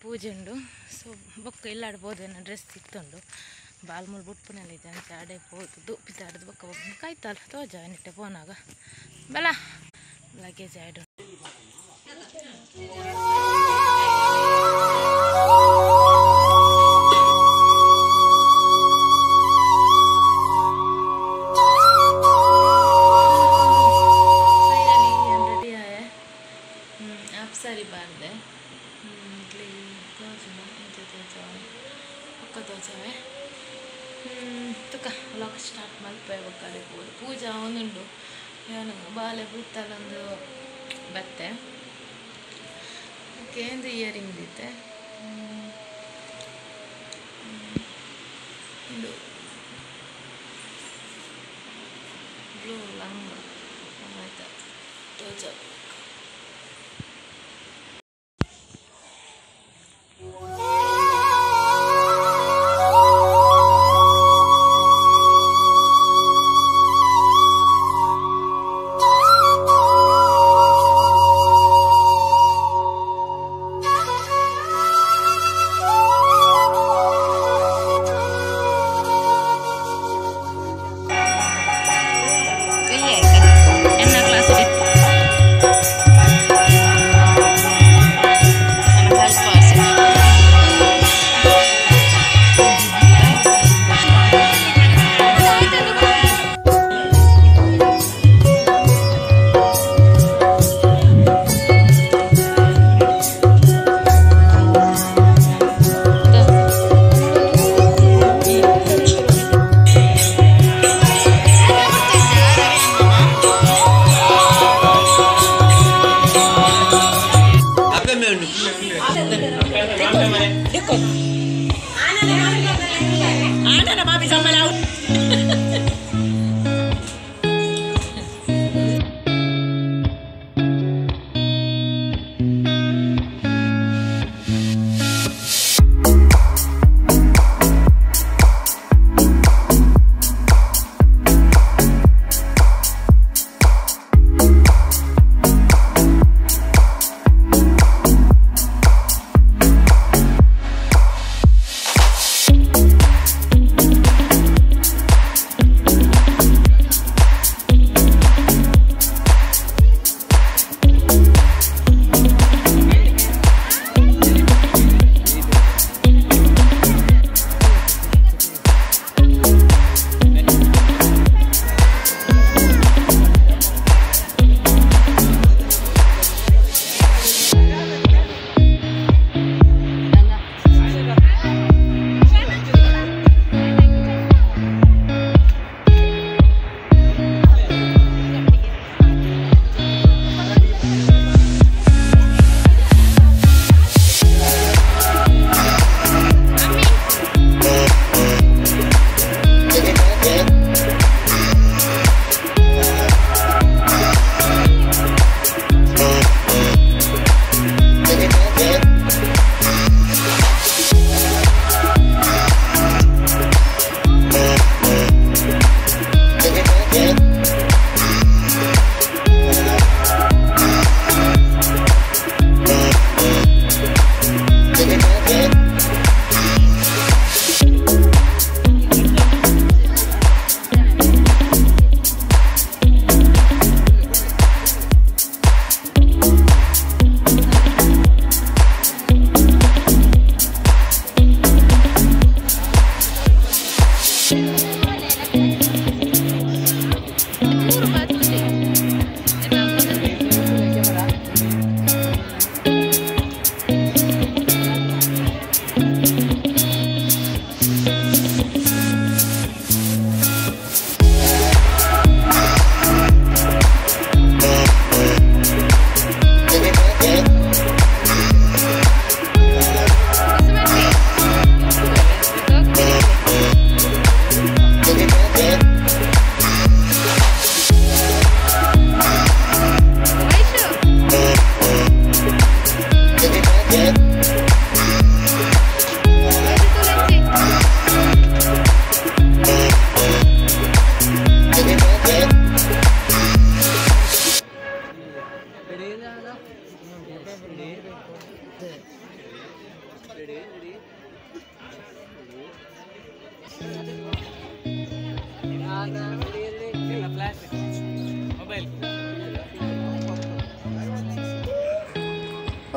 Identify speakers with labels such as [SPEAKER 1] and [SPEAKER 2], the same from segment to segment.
[SPEAKER 1] ಪೂಜೆ ಉಂಡು ಸೊ ಬೊಕ್ಕ ಇಲ್ಲಾಡ್ಬೋದೇನ ಡ್ರೆಸ್ ಇತ್ತುಂಡು ಬಾಲ್ಮೂಲ್ ಬುಟ್ಪುನೆಲ್ಲ ಇದೆ ಅಂತ ಅಡೆ ಪೋದು ಪಿತಾಡ್ದು ಬೊಕ್ಕ ಕಾಯ್ತಲ್ಲ ತೋಜ ನಿಟ್ಟೆ ಪೋನಾಗ ಬಲ ಲಗೇಜ್ ಆಯ್ಡು ರೆಡಿ ಆಯೆ ಅಪ್ಸರಿ ಬಾರ್ದೆ ತುಕ ವ್ಲಾಗ್ ಸ್ಟಾರ್ಟ್ ಮಲ್ಪೆ ಬೊಕ್ಕ ಪೋದು ಪೂಜಾ ಒಂದುಂಡು ಏನು ಬಾಲೆ ಬುತ್ತಲೊಂದು ಬತ್ತೆ ಓಕೆ ಇಯರಿಂಗ್ ದಿತ್ತೆ ಇದು ಬ್ಲೂ ಲಂಗ ಆಯ್ತಾ ತೋಜ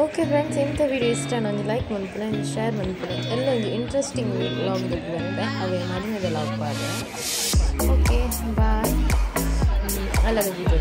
[SPEAKER 2] ಓಕೆ ಫ್ರೆಂಡ್ಸ್, ಇಂಥ ವಿಡಿಯೋ ಇಷ್ಟ ಒಂಜಿ ಲೈಕ್ ಮನ್ಪುಲೆ, ಒಂಜಿ ಶೇರ್ ಮನ್ಪುಲೆ. ಎಲ್ಲ ಒಂಜಿ ಇಂಟ್ರೆಸ್ಟಿಂಗ್ ವ್ಲಾಗ್ ಬರ್ತೆ ಅವೇ ಮದಿಮೆದ ವ್ಲಾಗ್ ಪಾಡ್ರೆ. ಓಕೆ ಬಾಯ್, ಅಲ್ಲದ ವಿಡಿಯೋ.